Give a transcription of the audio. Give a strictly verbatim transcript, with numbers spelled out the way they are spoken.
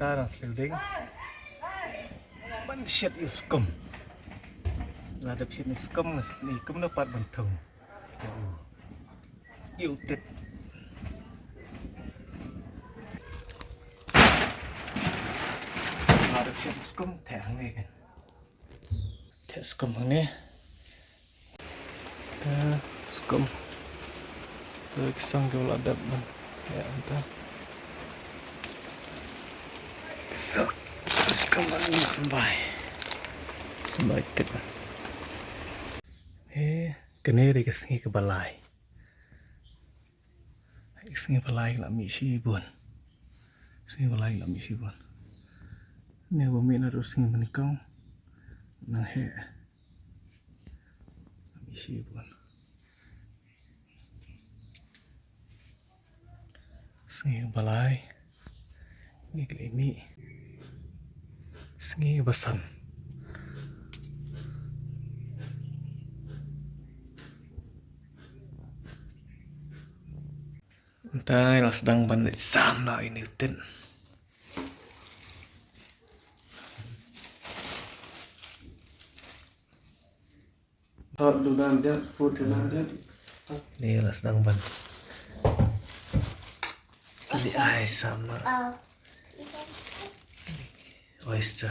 Tara sliu ding. Ban shet ïa u skum. La dep shet ïa u skum, nga shet ïa kumno pat ban thung. Ïa u. Ïa u tit. La dep shet ïa u skum, theh hangne kan. Theh skum hangne. Te skum. Te ki song ki la dep ban. Ïa, te. So, skum ban symbai. Symbai tip. Eh, kane dei ka sngi kaba lai. Ka sngi ba lai la mih shibun. Sngi ba lai la mih shibun. Ne ba mih naduh sngi ba nyngkong. Nang heh. Mih shibun. Sngi ba lai. Ngi khlem mih. Sngi ba san. Mynta la sdang ban leit sam noh ïa une u tit. Hot, du nan dep, food du nan dep. Ni la sdang ban. Ni ai sam noh. Oyster.